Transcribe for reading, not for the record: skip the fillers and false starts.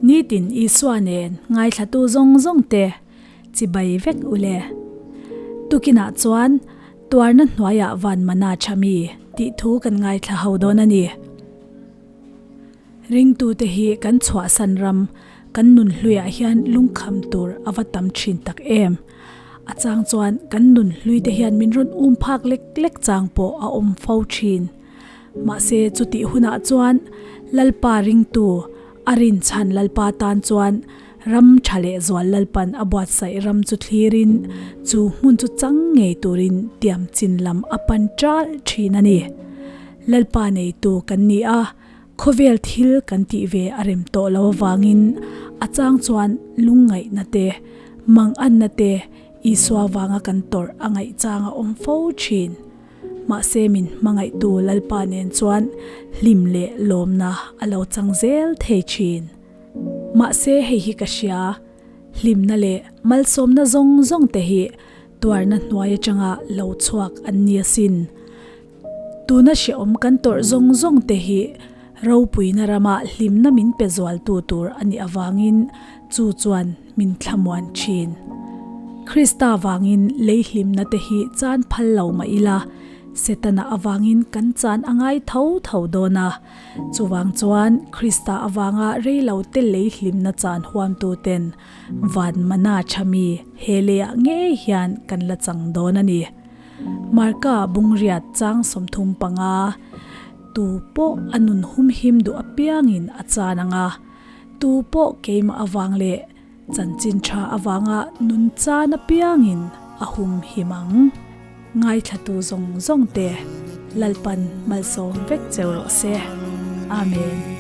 Nitin Isua nen ngaithlatu zawng zawng te chibai vek u le. Tukinah chuan tuarna hnuaiah van mana tha mi tih thu kan ngaithla ho dawn a ni. Ringtute hi kan chhuahsan ram kan nun hluiah hian lungkham tur a va tam thin tak em. A chang chuan kan nun hluite hian min rawn um phak lek lek chang pawh a awm fo thin. Mahse chutih hunah chuan Lalpa ringtu a rinchhan Lalpa tan chuan ram tha leh zual Lalpan a buatsaih ram chu thlirin chu hmun chu chang ngei turin tiam chin lam a pan ṭalh thin a ni. Lalpa neitu kan ni a, khawvel thil kan tih ve a rem tawh lo avangin a chang chuan lungngaihna te, manganna te Isua vanga kan tawrh a ngaih chang a awm fo thin. Mahse min hmangaihtu Lalpa nen chuan hlim leh lawmna a lo chang zel thei thin. Mahse hei hi ka hria, hlimna leh malsawmna zawng zawng te hi tuarna hnuai atanga lo chhuak an ni asin. Tuna hrehawm kan tawrh zawng zawng te hi ropuina rama hlimna min pe zualtu tur a nih avangin chu chuan min thlamuan thin. Krista vangin lei hlimna te hi chan phal lo mah ila, Setana avangin kan chan a ngai tho tho dawn a. Chuvang chuan Krista avanga rei lo te lei hlimna chan huamtu ten van mana tha mi he leiah ngei hian kan la chang dawn a ni. Marka bungriat chang 35, Tu pawh a nun humhim duh apiangin a chan ang a, tu pawh keimah avang leh chanchin tha avanga nun chan apiangin a humhim ang. Ngaithlatu zawng zawng te Lalpan malsawm vek cheu rawh se. Amen.